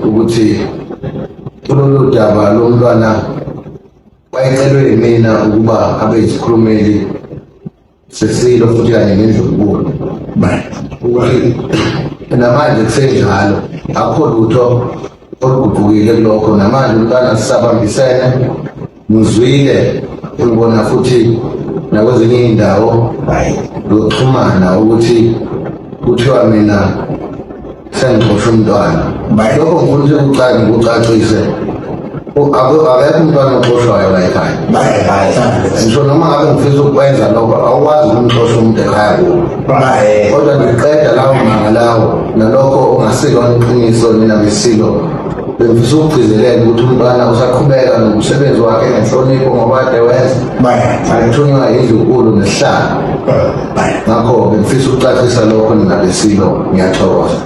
ukuthi kulolu daba lomntwana wayecelwe yimina ukuba abe yisikhulumeli sesilo futhi kanye nendlunkulu, ukuthi namanje kusenjalo, akukho lutho oluguqukile kulokho. Namanje umntwana sisabambisene. Ngizwile ngibona futhi nakwezinye iy'ndawo zokuxhumana ukuthi kuthiwa mina sengixosha umntwana. Lokho ngifuna ukuthi ngikucacise. Akekho umntwana oxoshwayo la ekhaya. Ngisho noma ngabe ngifisa ukwenza lokho, awukwazi ukumxosha umuntu ekhaya kubo. Kodwa ngiqeda lawo manga lawo nalokho ongasilona iqiniso nina besilo. Bengifisa ukugcizelela ukuthi umntwana usaqhubeka nomsebenzi wakhe ngenhlonipho ngoba kade wenza akuthunywa indlunkulu nesihlalo. Ngakho bengifisa ukucacisa lokho nina besilo. Ngiyathokoza.